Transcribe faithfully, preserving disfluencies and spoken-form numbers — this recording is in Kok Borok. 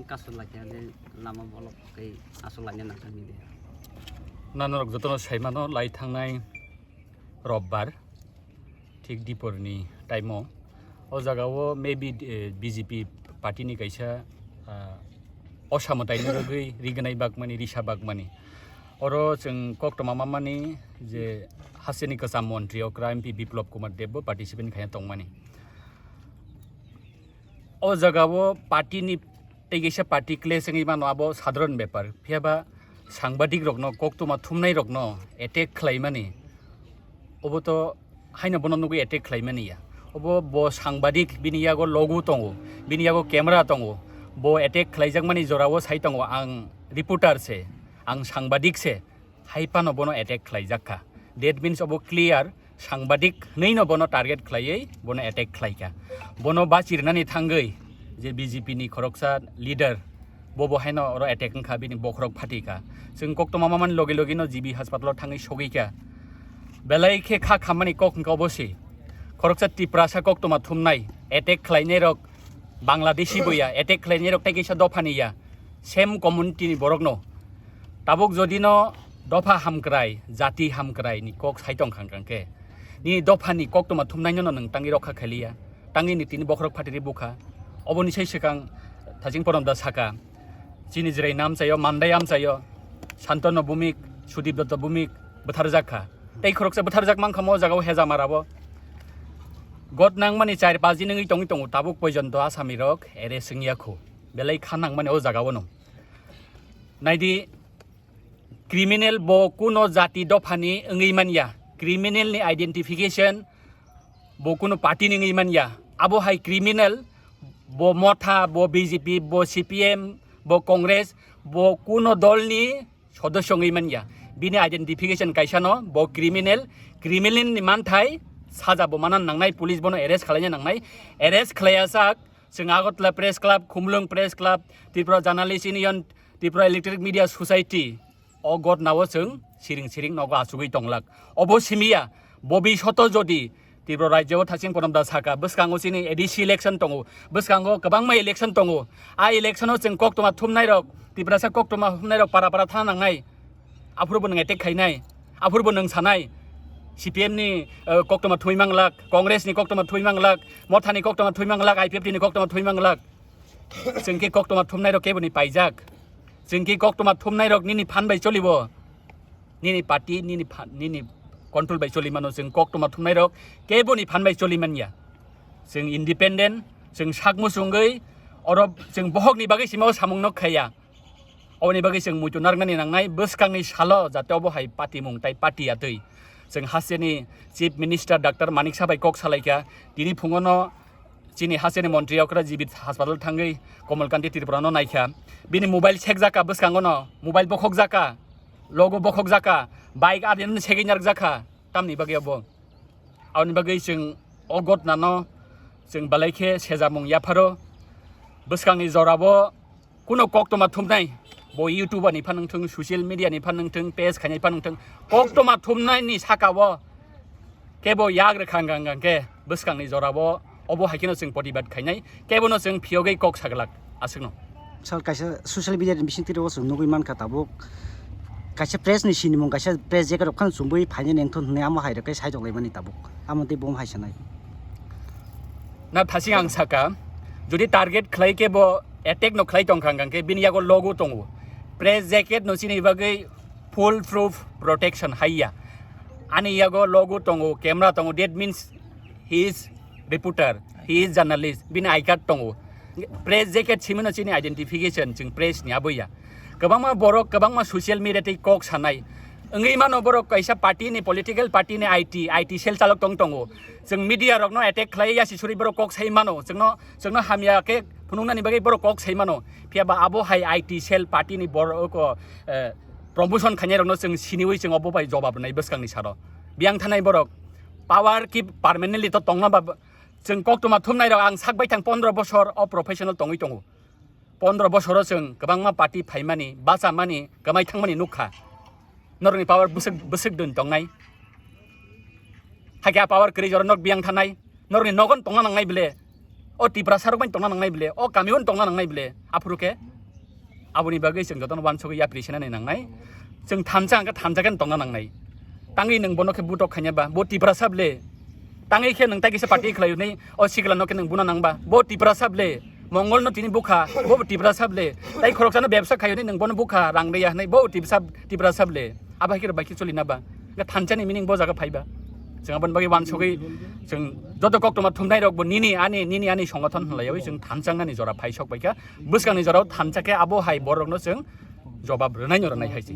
Kasu laikha de lama bolok kai aswk laina nangkha ni de. Nanorok jotono saimano lai thangnai robbar thik diporni time o. O jaga o maybe, eh, B J P party ni kaisa, ah, osamwtai ni bagwi rignai bakmani, risa bakmani. Oro chwng koktwma mamani je hasteni kwcham montri okra M P Biplop Kumar Deb bo participant khaina tongmani. O jaga o party ni tei kaisa party clash wngwi mano, abo sadharan bepar. Phiya ba sangbadik rokno, koktwma thumnai rokno attack khlaimani, obo to haino bono nugwi attack khlaimani ya. Obo bo sangbadik, bini yago logo tongo, bini yago camera tongo, bo attack khlaijakmani jorao sai tongo, "Ang reporter se, ang sangbadik se," hai phano bono attack khlaijak kha. That means obo clear, sangbadik hwnwi no bono target khlaiwi bono attack khlai kha. Bono bachirinani thangwi je B J P ni khoroksa leader, bo bo haino oro attack wngkha, bini bokhorok phati kha. Chwng koktwma mamani logi logi no G B hospital o thangwi sogwi kha. Belai khe kha khammani kok wngkha obo se. Khoroksa Tiprasa koktwma thumnai, attack khlainai rok Bangladeshi bo ya, attack khlainai rok tei kaisa dophani ya, same community ni borok no. Tabuk jodi no dopha hamkrai, jati hamkrai ni kok sai tong khang khang khe, nini dophani koktwma thumnaino no nwng tangwi rokha khailiya, tangwi ni tini bokhorok phatiri bukha. Oboni sai swkang Thaching Porom da saka, chini Jirai nam chayo, Mandai am chayo, Santanu Bhumik, Sudip Dutta Bhumik bwtharjak kha. Tei khoroksa bwtharjak mankha mo jagao Hejamara bo. Got nangmani char paanch din wngwi tongwi tongo, tabuk poijonto Asami rok arrest wngya khu. Belai kha nangmani o jagao no. Naidi, criminal bo kuno jati dophani wngwi manya, criminal ni identification bo kuno party ni wngwi manya. Abo hai criminal, bo Motha, bo B J P, bo C P M, bo Congress, bo kuno dol ni sodosyo wngwi manya. Bini identification kaisa no, bo criminal, criminal ni manthai saja bo manan nangnai, police bono arrest khlaina nangnai, arrest khlaiya sak. Chwng Agartala Press Club, Khumulwng Press Club, Tripura Journalist Union, Tripura Electronic Media Society, o gotnao chwng siring siring nogo achugwi tonglak. Obo simiya, bobi soto jodi Tripura rajyo o Thaching Porom da saka, bwskango chini A D C election tongo, bwskango kwbangma election tongo. A election o chwng koktwma thumnai rok, Tiprasa koktwma thumnai rok para para thana nangnai. Aphuru bo nwng attack khainai, aphuru bo nwng sanai, C P M ni, eh, koktwma thumwi manglak, Congress ni koktwma thumwi manglak, Motha ni koktwma thumwi manglak, I P F T ni koktwma thumwi manglak. Chwng khe koktwma thumnai rok kebo ni paijak. Chwng khe koktwma thumnai rok nini phan bai cholibo. Nini party, nini phan, nini control bai choli mano. Chwng koktwma thumnai rok kebo ni phan bai choli manya. Chwng independent, chwng sak muchungwi, oro chwng bohok ni bagwi sima o samung no khaiya. Oboni bagwi chwng muitu narwknani nangnai, bwskangni salo jate obo hai patimung tai pati atwi. Chwng hasteni Chief Minister Doctor Manik Saha bai kok salaikha, tini phungono chini hasteni montri okra G B hospital thangwi Komal Kanti Tripura no naikha. Bini mobile sekjakha bwskango no, mobile bokhokjakha, logo bokhokjakha, bike adin segwi narwkjakha, tamni bagwi obo. Aboni bagwi chwng o gotnano chwng belai khe sejamung yapharo. Bwskangni jorabo kuno koktwma thumnai, bo YouTuber ni phan wngthung, social media ni phan wngthung, page khainai phan wngthung, koktwma thumnai ni saka o kebo yak rwkha hwnkha hwnkha khe bwskangni jorabo obo hai kheno chwng protibad khainai, kebono chwng phiyogwi kok saglak aswkno. Sir, kaisa social media ni bisingtwi o chwng nugwi mankha tabuk kaisa press ni sinimung, kaisa press jacket rok phano chumui phainai nengthun hwnwi amo hai rok khe sai tonglaimani tabuk. Amo tei bo hai sanai. Na thasing ang saka, jodi target khlai khe bo attack no khlai tongkha hwnkha khe bini yago logo tongo. Press jacket no chini bagwi full proof protection haiya. Ani yago logo tongo, camera tongo, that means he is reporter, he is journalist, bini I card tongo. Press jacket simino chini identification, chwng press ni aboya. Kwbangma borok, kwbangma social media tei kok sanai. Wngwi mano borok kaisa party ni, political party ni I T, I T cell chalok tong tongo. Chwng media rokno attack khlai yasi suri borok kok sai mano. Chwngno, chwngno hamya khe phunuknani bagwi borok kok sai mano. Phiya ba abo hai I T cell party ni borok, eh, promotion khainai rokno chwng siniwi chwng obo bai jobab rwnai bwskangni saro. Biyang thanai borok power ki permanently to tongna ba, chwng koktwma thumnai rok ang sak baithang pondro bosor o professional tongwi tongo. Pondro bosoro chwng kwbangma party phaimani, bachamani, kwmai thangmani nukha. Norokni power bwswk, bwswk dun tongnai. Hakhe a power kwrwi jora norok biyang thanai. Norokni nogon tongna nangnai bile. O Tiprasa rok bai tongna nangnai bile. O kamio tongna nangnai bile. Aphuru khe Aboni bagwi chwng jotono uansugwi yapri senani nangnai. Chwng thansa hwnkhe thansa khe tongna nangnai. Tangwi nwng bono khe butok khaina ba, bo Tiprasa ble. Tangwi khe nwng tai kisa party khlai hwnwi, o sikla no khe nwng buna nang ba, bo Tiprasa ble. Mongol no tini bukha, bo Tiprasa ble. Tai khoroksano bebsa khai hwnwi nwng bono bukha, rang rwya hwnwi, bo Tiprasa, Tiprasa ble. Abo hai khe bai khe choli na ba. Hwnkhe thansa ni meaning bo jaga phai ba. Chwng aboni bagwi uansugwi chwng joto koktwma thumnai rok bo nini ani, nini ani songothon hwnlaiwi chwng thansa wngnani jora phai sok bai kha. Bwskangni jorao thansa khe abo hai borok no chwng jobab rwnai no rwnai hai se.